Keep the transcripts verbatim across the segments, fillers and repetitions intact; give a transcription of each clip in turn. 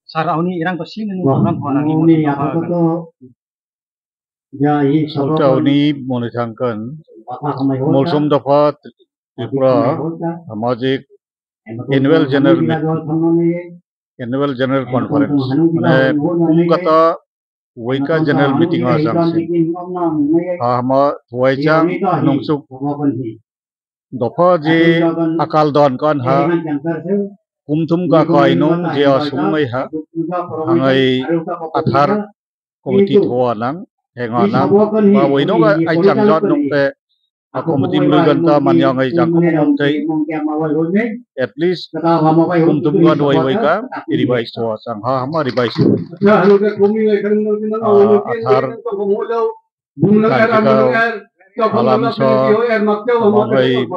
Sir, auni irang to sini nung program khona ni moni tangkha. Ulta uni moni tangkha. Molsom dopha Tripura Samajik Annual General Meet-, Annual General Conference. Mane, kum kata waika general meeting o jang si. Ha hama thuai chang nungsuk dopha je akal don kan ha. Kumthum ka kai nung je asung mai ha. Hangai athar committee thua nang, henga nang, ba wino ga ai chang jot nung te, a committee mlui gan ta man yang ai jang kum kum te, at least kum tum gan wai wai ka, revise thua sang ha, hama revise thua. Ah, athar kan jika alam so, hama gai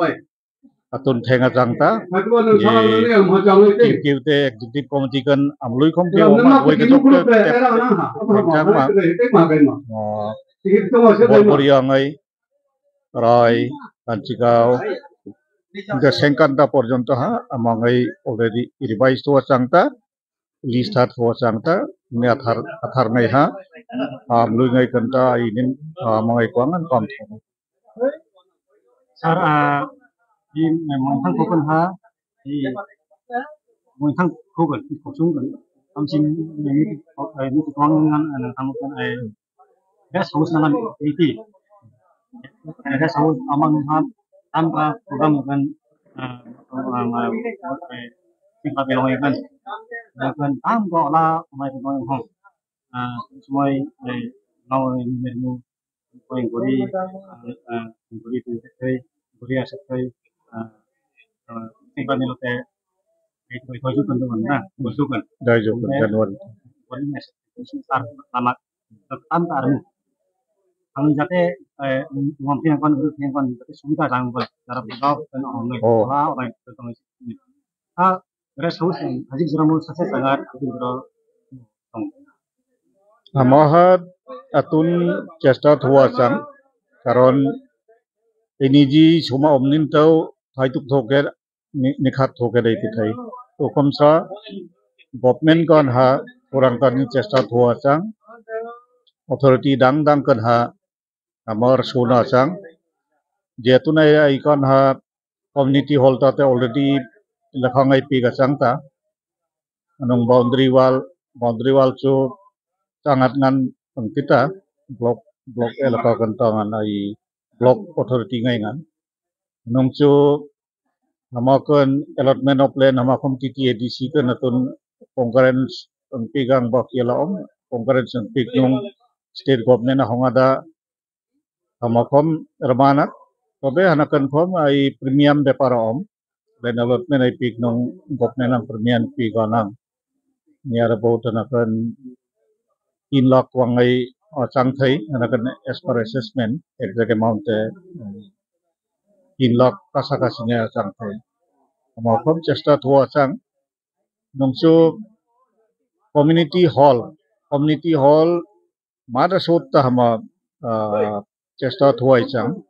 atun thenga chang ta, je kiu kiu te executive committee kan amlui khom ke oma wai ke jok te te theng chang ma. Oh, bor bor yang ai rai kan chikau de sengkan ta porjonto ha amang ai already revise to chang ta, list hat ho chang ta, ne athar, athar ngai ha, amlui ngai kan ta, inin, ah, mangai kwang an kam thong. Sir, ah, di, eh, mongthang kokon ha, di, mongthang kokon, di kosong kan, am sing, eh, ni, eh, ni kwang ngan, eh, nang tamo kan, eh, rest house nang kan, iti. Eh, rest house amang ha, tam ka program kan, eh, eh, eh, eh, sing ka belong kan, eh, kan tam ko la, mai ko ho. Ah, sumai, eh, nau, eh, ni, ni, Poi guri, ah, ah, guri tu sekai, guri asekai, ah, ah, tiba ni lote, eh, koi, koi jukan tu mana, koi jukan. Dai jukan, January. Guri ni asekai, sar, lama, tan tar ni. Ang jate, eh, ngom tiang kon, guri tiang kon, jate sumita jang kon, jara pagau, kan orang ni, oh, orang itu tong. Ah, rest house, hajik jora mo sase jaga, hajik jora tong. Amo ha atun chesta thua chang, karon iniji suma omnin tau thaituk thoker ni-, nikhat thoker dei tithai. Tokomsa government kon ha kurang tani chesta thua chang, authority dang dang kon ha amar suna chang. Jetunai ai kon ha community hall ta te already lekha ngai pi ga chang ta. Anong boundary wall, boundary wall chu changat ngan ang kita block, block elaka kan ta ngan ai block authority ngai ngan. Nung chu hama kan allotment of land hama khom T T A D C kan atun concurrence ang pi gang bak yala om, concurrence ang pi nung state government a hong ada hama khom rwmana. Tobe hana confirm ai premium bepar om. Land allotment ai pik nung government ang premium pik anang. Ni aro bo hana kan tin lakh wang ai, ah, chang thai hana kan as per assessment exact amount te, um, tin lakh kasa kasi ne chang thai. Hama khom chesta thua chang. Nung chu community hall, community hall Mada sot ta hama, ah, chesta thuai chang.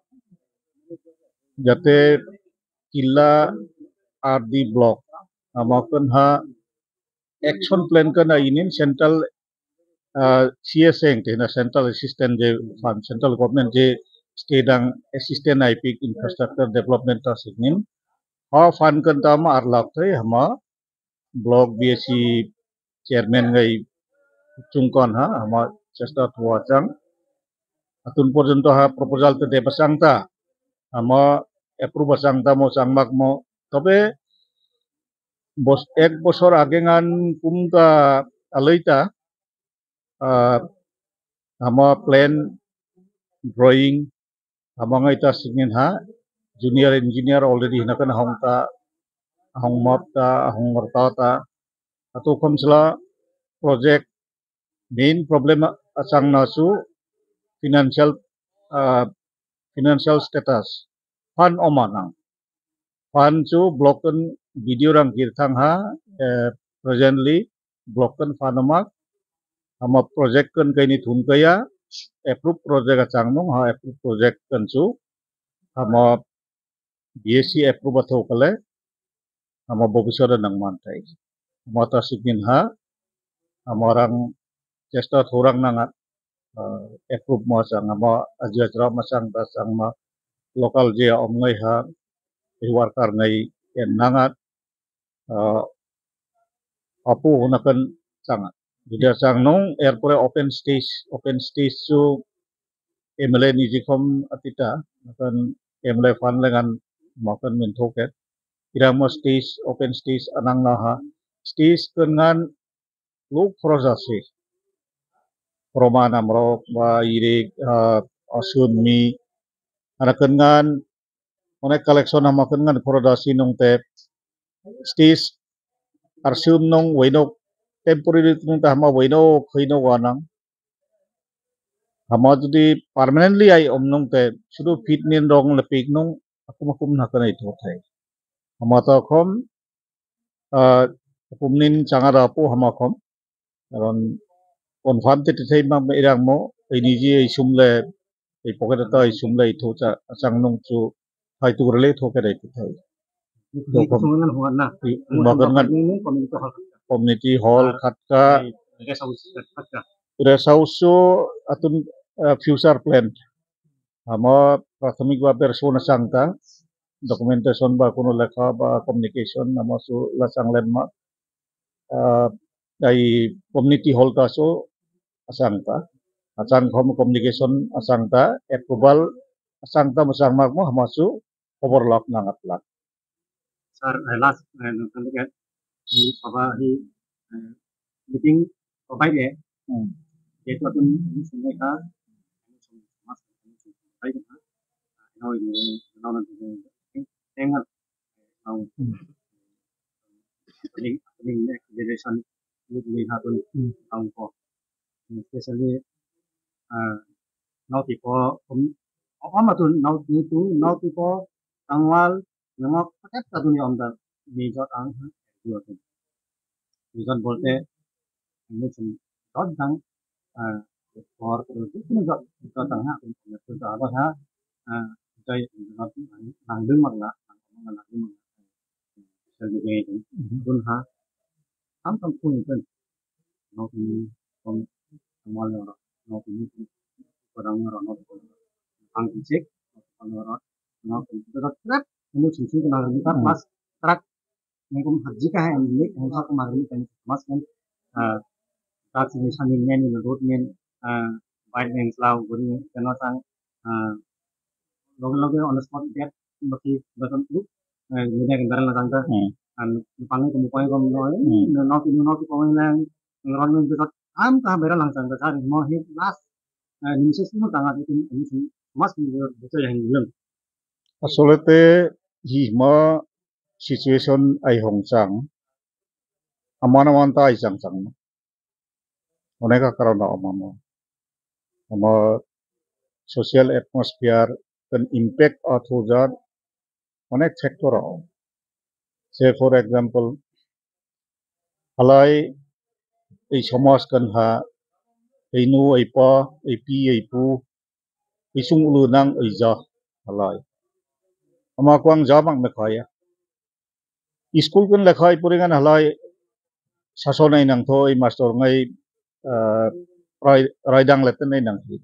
Jate killa R D block hama kan ha action plan kan ha inin central, ah, C S A ang te na central assistant je fund, central government je state ang assistant I P infrastructure development ta signin. Ha fund kan ta ma ar lakh thai hama block B S C chairman ngai chungkon ha, ama chesta thua chang. Atun porjonto ha proposal te de bachang ta, ama approve bachang ta mo chang mak mo. Tobe bos-, ek bosor age ngan kum ka aloi ta, ah, ama plan, drawing, Amo wngwi ta singin ha, junior engineer already hino kheno hong ta, hong map ta, hong rwta ta. Ato khom sla project main problem achang na su financial, ah, financial status. Fund oma nang. Fund chu block kan video rang kir thang ha, eh, presently block kan fund oma. Ama project kan kaini thun kaya, approve project achang nung ha, approve project kan chu. Ama B S C approve atho kale, ama bobiswt nang man thai. Ama ta sikin ha, amo rang chesta thurang nangat, ah, approve mo chang amo ajia jra ma chang ta chang ma local je om ngai ha, i worker ngai en nangat, ah, apu huna kan chang. Jodi chang nung, erpore open stage, open stage chu M L A ni jikhom atita, kan M L A fund lengan makan min thoket. Irang mo stage, open stage anang na ha. Stage kan ngan luk projasi. Roma namrok ba irik, ah, asun mi. Ana kan ngan onek collection hama kan ngan projasi nung te stage arsum nung wainok temporary nung ta hama wainok khainok wanang. Hama jodi permanently ai om nung te sudu fit nin rong lepik nung akum akum na kanai thok thai. Hama ta khom, ah, akum nin changa da po hama khom. Karon confirm te tithai ma irang mo, ini ji ai sum le, ai pocket ta ai sum le thu cha, chang nung chu, hai tu rele tho ke dai tithai. Ni Dokom. Khum ngan huwa na. I, Mo makan ngan. Ni community hall. Community hall, Ar khatka. Ai, rest house khatka. Rest house chu atun, ah, future plan. Amo prathomik ba bersona chang ta, documentation ba kuno lekha ba communication amo su la chang len ma. Ah, ai community hall ta su achang ta, achang khom communication achang ta, approval achang ta, machang mak mo hama su overlock nangat lak. Sir, eh, last, eh, nang tang ke, eh, baba hi, eh, meeting provided, Hmm. Jehetu atun ini sungai ha, Tengan, Hmm. Next generation youth ni ha tun Hmm. Tang ko. Especially, ah, North East ko, um, o, o ma tun North East tu, North East ko, Tangwal, Nangok, paket ta duni om da, ni jot ang ha, yo tun. Ni jot bolte, ni sum jot dang, ah, por, por, ni jot, jot dang ha, ni jot ha, ah, jai, nang dun mak la, nang dun mak la. Sel ni jai, dun ha, am tam pun tun. Nokni tong tongwal norok, nokni tong padang norok, nokni tong ang cek, nokni norok, nokni tong trap, ini sumsum kena kita Hmm. Pas trap, nengkum haji ka hai, ini, ini satu magri kan mas kan, ah, tak sini sani men, ini road men, ah, bike men selau, guri, kena sang, ah, loge loge on the spot death, baki, baki, eh, media kan barang lang ta. Hmm. An, pangni kamu pangni kamu noi, Hmm. no, no, no, no, kamu lang, ngeron ngeron besok, am ta bera lang sang ta, sari mo hit last, eh, nimsa simo tanga itu, ini sum-, mas ni bera bocor yang bilang. Asolete hi ma situation ai hong chang, amana wan ta ai chang chang. Onek karon da omo no. Omo social atmosphere kan impact o thujak onek factor o. Say for example, halai ei somaj kan ha, ei nu, ei pa, ei pi, ei pu, ei sung ulu nang ei ja halai. Ama kwang ja mak me khaya. School kun lekhai puringan halai saso nai nang tho, i master ngai, ah, rai, raidang le tenai nang hi.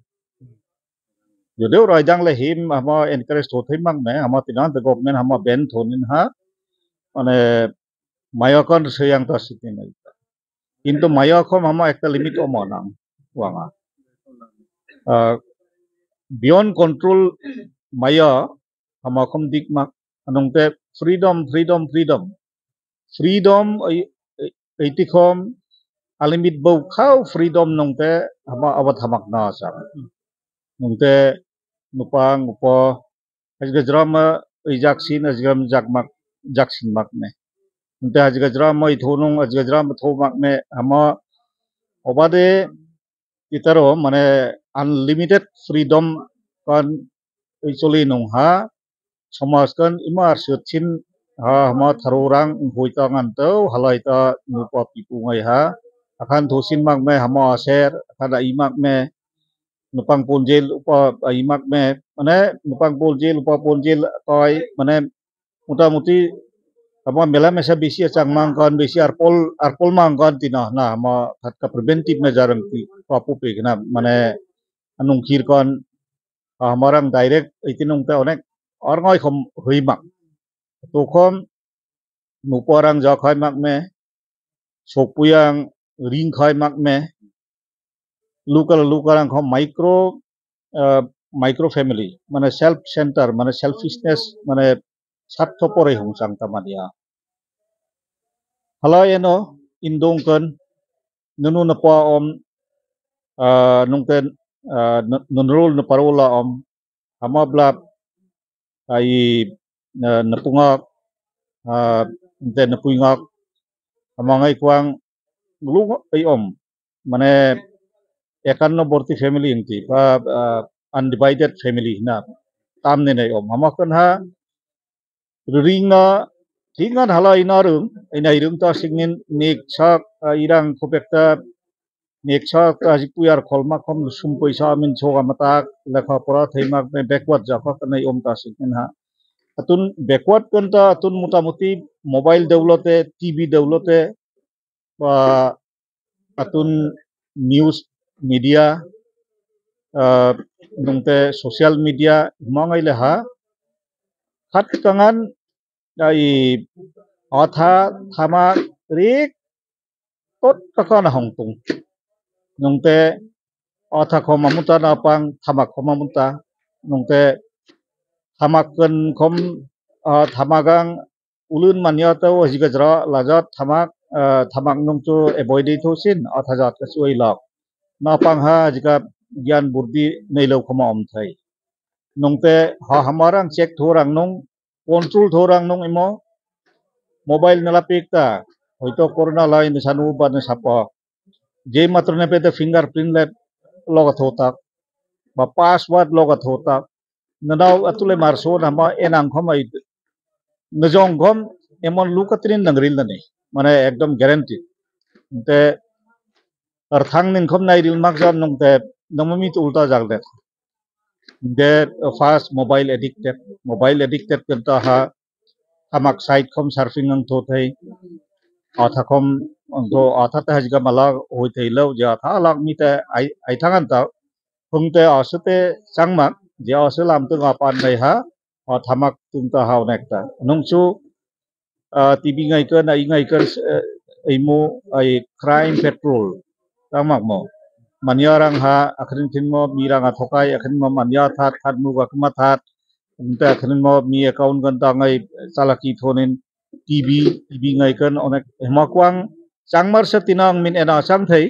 Jodeo raidang le him ama encourage tho thai mak me, ama tinang the government ama ban tho nin ha, mane maya kon seyang ta siti nai. Kintu maya khom hama ekta limit omo nang wanga. Ah, beyond control maya hama khom dik mak. Anong te freedom, freedom, freedom. Freedom ei, ei, eiti khom alimit bau khau freedom nong te hama abat hamak na sa. Nong te nupang upo Ajga jrama ijak sin, ajga jak mak, jak sin mak me. Ante ajga jrama ithonung, ajga jrama tho mak me, hama obade itaro mane unlimited freedom kan icholi nung ha, somas kan ima arsut sin ha, hama tharu rang hui ta ngan tau, halai ta nupa pipu ngai ha, akan tho sin mak me, hama aser, akan ai mak me, nupang ponjil upa ai mak me, mane nupang ponjil upa ponjil toi, mane mota moti Tamo mela mesa bisi achang mang kon, bisi arpol, arpol mang kon tino na, mo khatka preventive measure ang ti, papu pe kena, mane, anung kir kon, ah, morang direct, itinung te onek, or ngoi khom hui mak. Tukhom, nuporang ja khai mak me, sokpuyang ring khai mak me, local, local ang kho micro, ah, micro family, mane self center, mane selfishness, mane satho pore hung chang ta mania. Hala eno indong kan, nunu na pa om, ah, nungte, ah, nu-, nunrul na parola om, hama blap, ai, na, na pungak, ah, nte na puingak, hama ngai kuang, lu ai om, mane, ekanno borti family ingti, pa, ah, undivided family na, tam ne nai om, hama kan ha, Ring no thik ngan hala ina rung, ina rung ta singin nik sak, ah, irang khupek ta nik sak ta ji puyar kholma khom sum poisa amin soga matak lekha pora thaimak ne backward japa kanai om ta singin ha. Atun backward kan ta atun motamuti mobile deulote, T V deulote, ba atun news media, ah, nungte social media mangai leha khat kangan ai otha thama rik tot kakana hongtung nungte otha khoma muta na pang thama khoma muta nungte thama kan khom, ah, thama gang ulun manya ta o jiga jra lajat thamak, ah, thamak nung chu avoid di thosin, atha jat ka chu ilak. Na pang ha jiga gyan burdi nei lo khoma om thai. Nung te ha hamarang check thorang nung, control thorang nung imo, mobile nala pik ta, hoito corona lai ni sanu ba ni sapa. Je matro ne pe de fingerprint le loga thotak, ba password loga thotak, Nana atule marso nama enang khom ai. Najong khom emon luka trin nang ril nani. Mane ekdom guarantee. Te arthang nin khom nai ril mak jan nung te namo mi tu ulta jak de. De first mobile addicted. Mobile addicted kenta ha hamak side khom surfing ang tho thai. Atha khom ang tho atha te hajga mala hoi thai lo ja tha lak mi te ai ai thangan ta. Hung te oso te changmak, je oso lam tung apan nai ha, o thamak tung ta ha onek ta. Nung chu, ah, T V ngai kan, ai ngai kan, eh, imu, ai crime patrol. Changmak mo. Manya rang ha, akhrin thin mo, mi rang athokai, akhrin mo manya that, that mu gakma that. Hung te akhrin mo mi account kan ta ngai chalaki thonin T V, T V ngai kan onek hema kwang changmar se tinang min ena chang thai.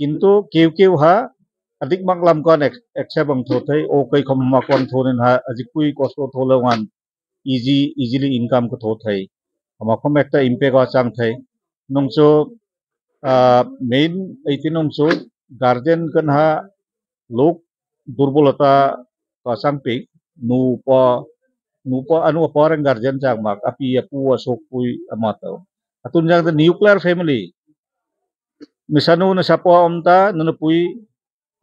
Kintu keu keu ha adik mak lam kon ek-, accept ang tho thai, o kai khom ma kon tho nin ha ajik pui kosto tho le wan easy, easily income ko tho thai. Ama khom ekta impact o chang thai. Nung chu, ah, main eiti nung chu guardian kan ha lok durbolota ka chang pik, nu pa, nu pa, anu pa rang guardian chang mak, api apu asok pui ama tau. Atun jang the nuclear family. Nisa nu nisa po om ta, nunu pui,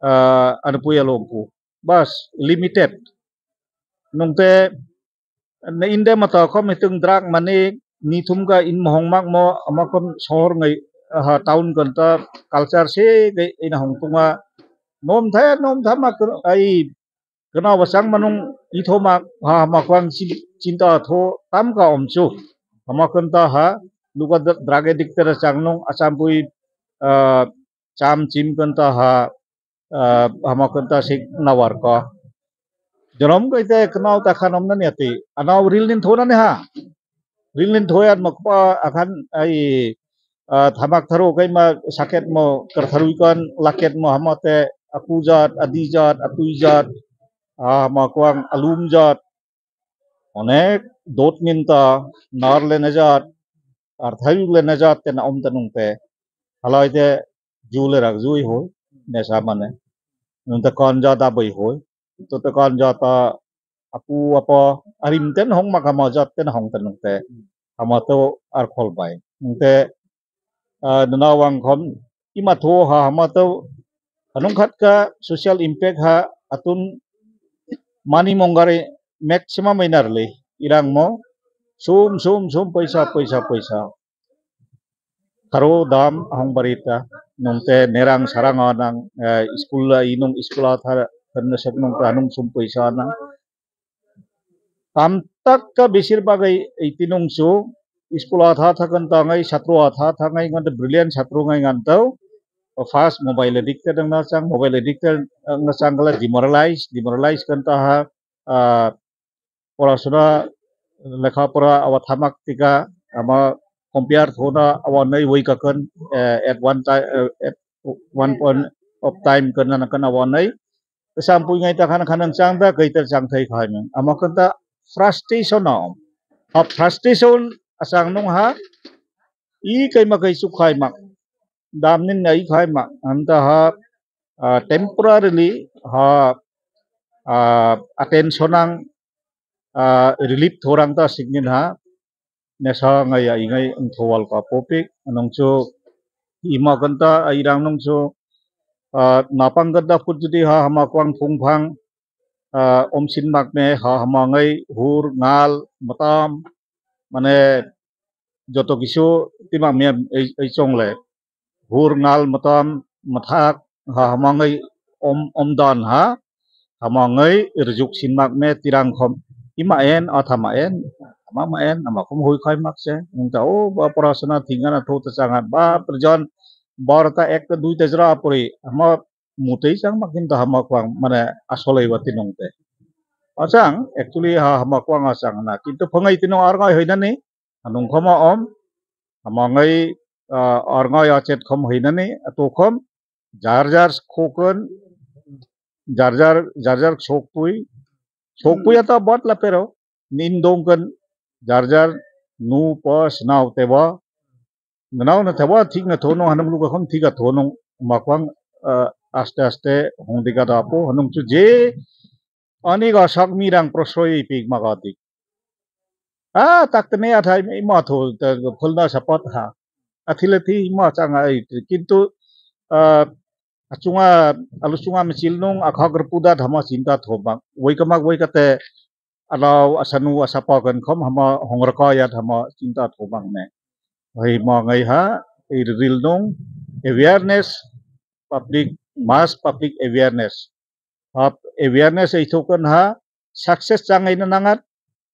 ah, anu pui along ku. Bas, limited. Nung te, na inde mata khom hitung drug mani, ni thum ka in mohong mak mo, ama khom sohor ngai, ha, town kan ta culture se ke ina hong tunga. Nom tha, nom tha ma kru-, ai, kena basang manung itho mak, ha, ma kwang si-, chinta tho, tam ka om chu. Ama kan ta ha, luka dr-, drug addict tera chang nung, acham pui, ah, cham chim kan ta ha, ah, hama kan ta sik nawar ko. Jonom kai te knau ta khanom na niati. Anau ril nin thona ne ha. Ril nin thoyan mo kpa akhan ai, ah, thamak tharu kai ma saket mo kartharui kan laket mo hama te aku jat, adi jat, atui jat, ah, hama kwang alum jat. Onek dot nin ta nar le ne jat, arthai le ne jat te na om ta nung te. Halai te ju le rak jui hoi, nesa mane. Nung te kon jat abai hoi. To te kon jat a apu apa arim ten hong mak hama jat ten hong ten nung te. Hama to ar khol bai. Nung te, ah, nuna wang khom ima tho ha hama to anung khat ka social impact ha atun mani mongari maximum inar le irang mo Sum, sum, sum, paisa, paisa, paisa. Kharo dam ahong barita. Nungte nerang sarang anang, eh, school la inung school atha kan sok nung ta nung sum paisa anang. Tamtak ka besir bagai eighty nung su school atha thakan tangai satro atha thangai ngan brilliant satro ngai ngan tau. First mobile addicted ang na chang, mobile addicted ang na chang kala demoralize, demoralize kan ta ha, ah, porasona lekha pora awa thamak tika ama compare thona awa nai wai kakan, eh, at one time, eh, at one point of time kan na kan awa nai. Kesam pui ngai ta khan khan chang da kai ta chang thai khai mang. Ama kan ta frustration na om. Ha frustration asang nung ha i kai ma kai su khai mak. Dam nin nai khai mak. Anta ha, ah, temporarily ha, ah, attention ang, ah, relief thorang ta signin ha. Nesa ngai ya ingai ang thowal ka popik. Anong chu ima kan ta airang nung chu, ah, napang kan ta put judi ha hama kwang phung phang, ah, om sin mak me ha hama ngai hur ngal matam mane joto kisu timak me ei, ei chong le. Hur ngal matam mathak ha hamangwi om, om dan ha. Hamangwi rjuk sin mak me tirang khom. Ima en, atha ma en, ama ma en, ama khom hui khai mak se. Nungta o ba porasona thingana tho ta changa ba prijon barota ekta duita jora apuri. Ama mutui chang mak kintu hama kwang mane asolai wa tinung te. Achang actually ha hama kwang achang na kintu phangai tinung arngai hoinani. Anung khoma om, amangwi, ah, arngai achet khom hoinani, atokhom, jar jar khokon, jar jar, jar jar sokpui, sokpui ata bot lapero, nin dongkon, jar jar, nu, po, snao tebo, nao na tebo, thik na thono, hanung luka khom thik a thono, makwang, ah, aste aste, hongdika da apo, hanung chu je, ani ga sak mirang prosoi pik maga dik. Ah, tak tene athai ma tho, phulna sapat ha. Athile thi ma chang ai, kintu, ah, achunga, alu chunga misil nung, akhak rpuda dhama chinta thobang. Woi kamak woi kate, alau asanu asapa kan khom hama hongraka ya dhama chinta thobang ne. Hai ma ngai ha, i ril nung, awareness, public, mass public awareness. Hap awareness ai thokan ha, success changai na nangat,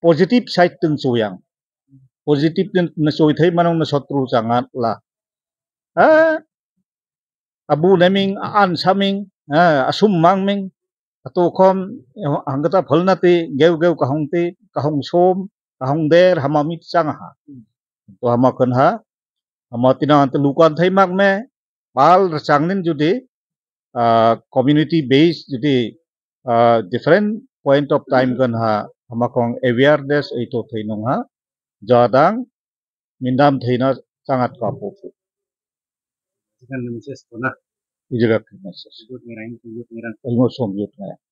positive side teng chuyang. Positive teng na choi thai manung na sotru changat la. Ha, abu neming, an saming, ha, asum mangming, atokhom, hangkata phalna ti, geu geu kahong ti, kahong som, kahong der, hama mit chang ha. To hama kan ha, hama tina ante lukan thai mak me, pal rachang nin judi, ah, community base judi, ah, different point of time kan ha, hama kong awareness ai to thai nung ha, jadang mindam thai na changat ka po. Chikan message to na. Ijibak message. Youth ngerang, youth ngerang. Imo som youth ngerang.